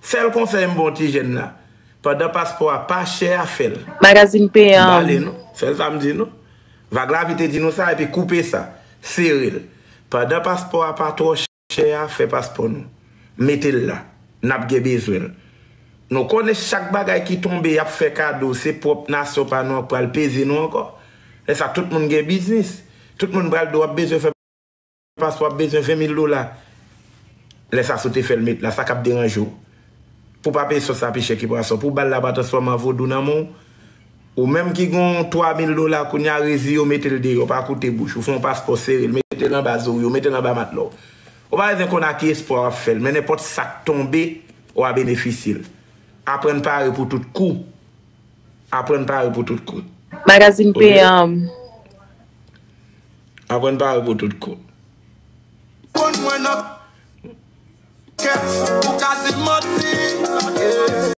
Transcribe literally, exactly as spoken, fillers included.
Sèl konsèy m ba w ti jèn la, pandan paspò a pa chè a, fè l. Magazine M pale Peyam. Nou, sèl sa m di nou. Vag Lavi te di nou sa, epi koupe sa, sere l. Pandan paspò a pa twò chè a, fè paspò nou. Mete l la. N ap gen bezwen l. Nou konnen chak bagay ki tonbe, y ap fè kado, se pwòp nasyon pa nou an k pral peze nou ankò. Lè sa, tout moun gen biznis. Tout moun pral di w ap bezwen fè paspò, w ap bezwen ven mil dola. Lè sa, si w te fè l met la, sa k ap deranje w? Pou pa peye sòs la pi chè ki pwason, pou bal la pa transfòme an vodou nan men w. Ou menm ki gen yon twa mil dola kounye a, rezi yo mete l deyò, pa koute bouch ou, fè yon paspò sere l, mete l anba zori w, mete l anba matla w. Ou pa bezwen konn a ki espwa w ap fè l, men nenpòt sa k tonbe, w a benefisye l. Aprann pare pou tout kou. Aprann pare pou tout kou. Magazine Ok? Peyam. Aprann pare pou tout kou. Konn mwen nan kè ou ka di m